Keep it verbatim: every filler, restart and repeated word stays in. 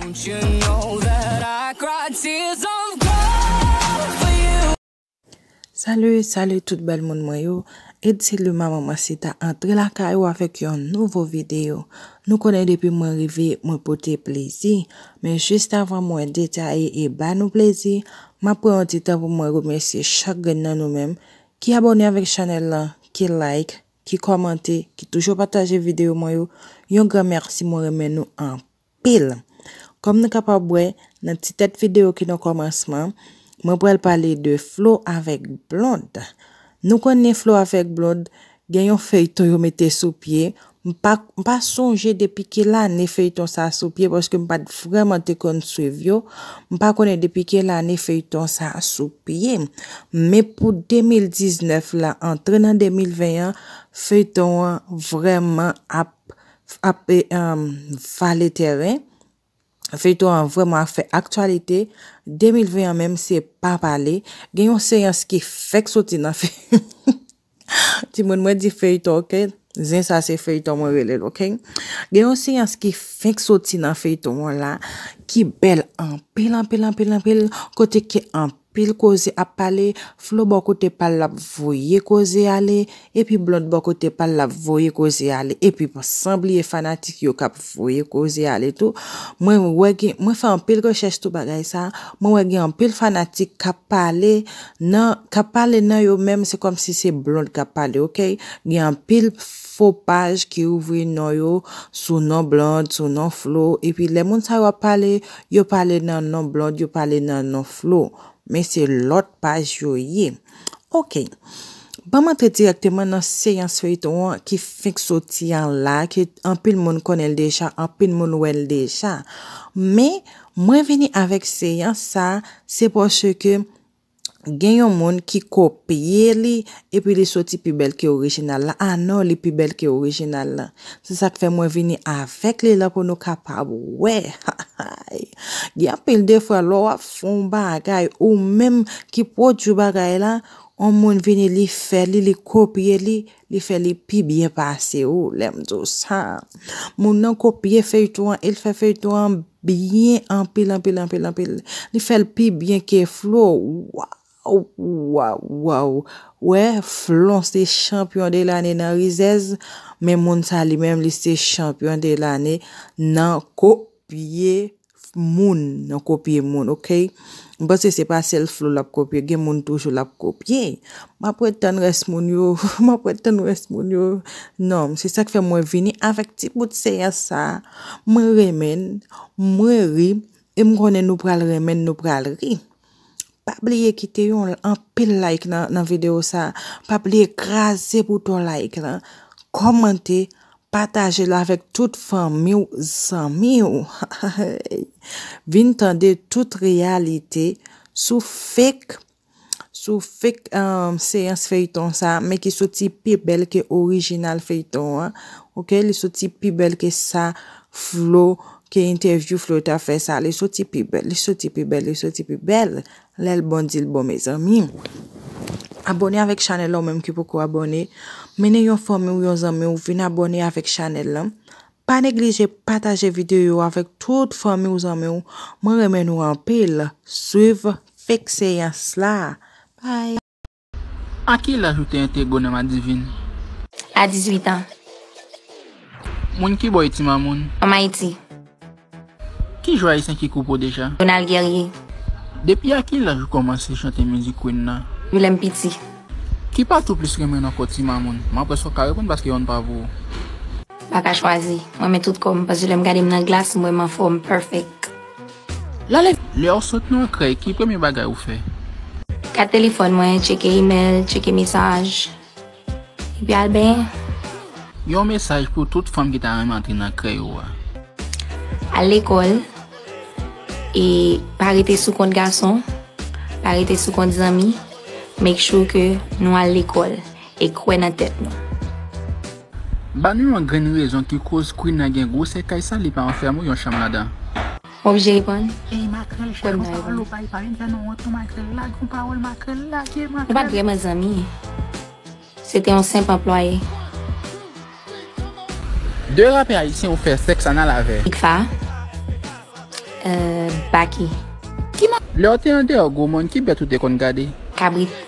Don't you know that I cried tears of gold for you? Salut, salut tout bèl moun mwen yo. Edsile Maman Mansita antre lakay ou avèk yon nouvo videyo. Nou konnen depi mwen rive, mwen pote plezi. Men jis avan mwen detaye e ba nou plezi, m ap pran yon ti tan pou mwen remèsye chak grenn nan nou menm ki abòne avèk chanèl lan, ki like, ki kòmante, ki toujou pataje videyo mwen yo. Yon gran mèsi, mwen renmen nou anpil. Kòm nou kapab wè, nan ti tèt videyo ki nan kòmansman, mwen pral pale de Flo avèk Blonde. Nou konnen Flo avèk Blonde, gen yon feyton yo mete sou pye. M pa, m pa sonje depi ki lane feyton sa sou pye, paske m pa t vrèman te konn swiv yo. M pa konnen depi ki lane feyton sa sou pye. Men pou de mil diznèf la, antre nan de mil ven an, feyton an vrèman ap, ap, e, um, vale tèren. Feyton an vrèman ap fè aktyalite. De mil ven an menm, se pa pale. Gen yon seyans ki fèk soti nan fe-, Timoun, mwen di feyton, oke? Zen sa se feyton mwen rele l, oke? Gen yon seyans ki fenk soti nan feyton an la, ki bèl anpil, anpil, anpil, anpil, kote ke anpil koze ap pale, Flo bò kote pa l l ap voye koze ale, epi Blonde bò kote pa l l ap voye koze ale, epi san bliye fanatik yo k ap voye koze ale tou. Mwen wè gen, mwen fè anpil rechèch sou bagay sa, mwen wè gen anpil fanatik k ap pale, nan, k ap pale nan yo menm, se kòmsi se Blonde k ap pale, oke? Gen anpil fo paj ki ouvri non yo sou non Blonde, sou non Flo, epi lè moun sa yo ap pale, yo pale nan non Blonde, yo pale nan non Flo. Men se lòt paj yo ye. Oke. Ban m antre dirèkteman nan seyans feyton an ki fenk soti an la, ke anpil moun konnen l deja, anpil moun wè l deja. Men, mwen vini avèk seyans sa, se paske gen yon moun ki kopye li, epi li soti pi bèl ke orijinal la. Ah non, li pi bèl ke orijinal la. Se sa k fè mwen vini avèk li la pou nou kapab wè. Gen anpil defwa, lè w ap fè yon bagay, ou menm ki pwodui bagay la, yon moun vini, li fè li, li kopye li, li fè li pi byen pase w, lè m di w sa. Moun nan kopye feyton an, e l fè feyton an byen anpil, anpil, anpil, anpil. Li fè l pi byen ke Flo. Waw, waw, waw. Wè, Flo se chanpyon de lane nan rizèz, men moun sa li menm, li se chanpyon de lane nan kopye moun, nan kopye moun, oke? M panse se pa sèl Flo l ap kopye, gen moun toujou l ap kopye. M ap ret tann rès moun yo, m ap ret tann rès moun yo. Non, se sa k fè mwen vini avèk ti bout seyans sa. Mwen renmen l, mwen ri, e m konnen nou pral renmen l, nou pral ri. Pa bliye kite yon anpil like nan, nan videyo sa. Pa bliye kraze bouton like lan, kòmante, pataje l avèk tout fanmi w, zanmi w. Vin tande tout reyalite sou fake, sou fake, um, seyans feyton sa, men ki soti pi bèl ke orijinal feyton an. Oke, li soti pi bèl ke sa Flo, ke entèvyou Flo ta fè sa. Li soti pi bèl, li soti pi bèl, li soti pi bèl. Lè l bon, di l bon, mezanmi. Abòne avèk chanèl la, ou menm ki poko abòne. Mennen yon fanmi w, yon zanmi w, vin abòne avèk chanèl la. Pa neglije pataje videyo yo avèk tout fanmi w, zanmi w. Mwen renmen nou anpil. Swiv fake seyans la. Bye. A ki laj ou te entegre nan Madivin? A dizuit an. Moun ki bò w ye, ti mamoun? An Ayiti. Ki jwè ayisyen ki koupe w deja? Donald Guerrier. Depi a ki laj ou kòmanse chante mizik Queen nan? Depi lè m piti. Ki pati w plis renmen nan kò ti mamoun? M ap wè si w ka reponn paske yonn pa pou ou. M pa ka chwazi. Mwen renmen tout kò m, paske lè m gade m nan glas, m wè m anfòm, perfect. Lale, lè w sot nan krèy, ki premye bagay ou fè? Gad telefòn mwen, tcheke imèl, tcheke mesaj. Epi al benyen. Yon mesaj pou tout fanm ki ta renmen antre nan krèy ou a. Al lekòl, e pa rete sou kont gason, pa rete sou kont zanmi. Make sure ke nou al lekòl e kwè nan tèt nou. Ba nou yon grenn rezon ki koz Queen nan gen gwo sèkay sa, li pa anfèmen w yon chanm ladan. M oblije reponn? Ey, makrèl, chè, gon pawòl ou bay, pa vin fè nou wont non, makrèl, lage yon pawòl, makrèl, lage, makrèl. Nou pa t vrèman zanmi. Se te yon senp anplwaye. De rapè ayisyen ou fè sèks anal avè? Big Fa. Euh, Baki. Lè w te andeyò Gwo Mòn, ki bèt ou te konn gade? Kabrit.